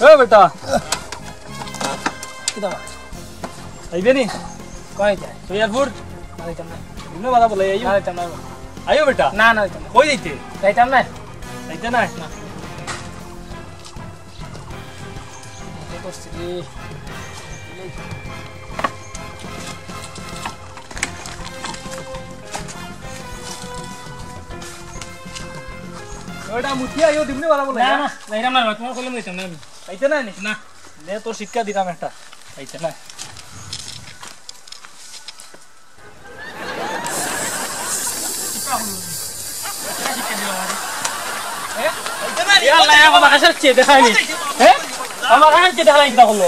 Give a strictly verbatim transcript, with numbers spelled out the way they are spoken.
এ বেটা। কিতা বা? আইবে নি? কই যায়? সৈয়াদপুর? না, যাইতাম না। এমনে বালা বলে, আইও। না, যাইতাম না। আইও বেটা। না, না, যাইতাম না। কই যাইতে? যাইতাম না। যাইতে না? না। ওটা মুতিয়া আইও, দিমনে বালা বলে। না, না, যাইতাম না, তোমার কলম যাইতাম না আমি। যাইতে না নি? না। নে, তোর শিক্ষা দিলাম একটা। যাইতে না। এ? যাইতে না নি? ইয়াল্লা, আমার কাছে আসছে, দেখায়নি। হ্যাঁ? আমার কাছে আসছে, দেখায়নি, কিতা করলো?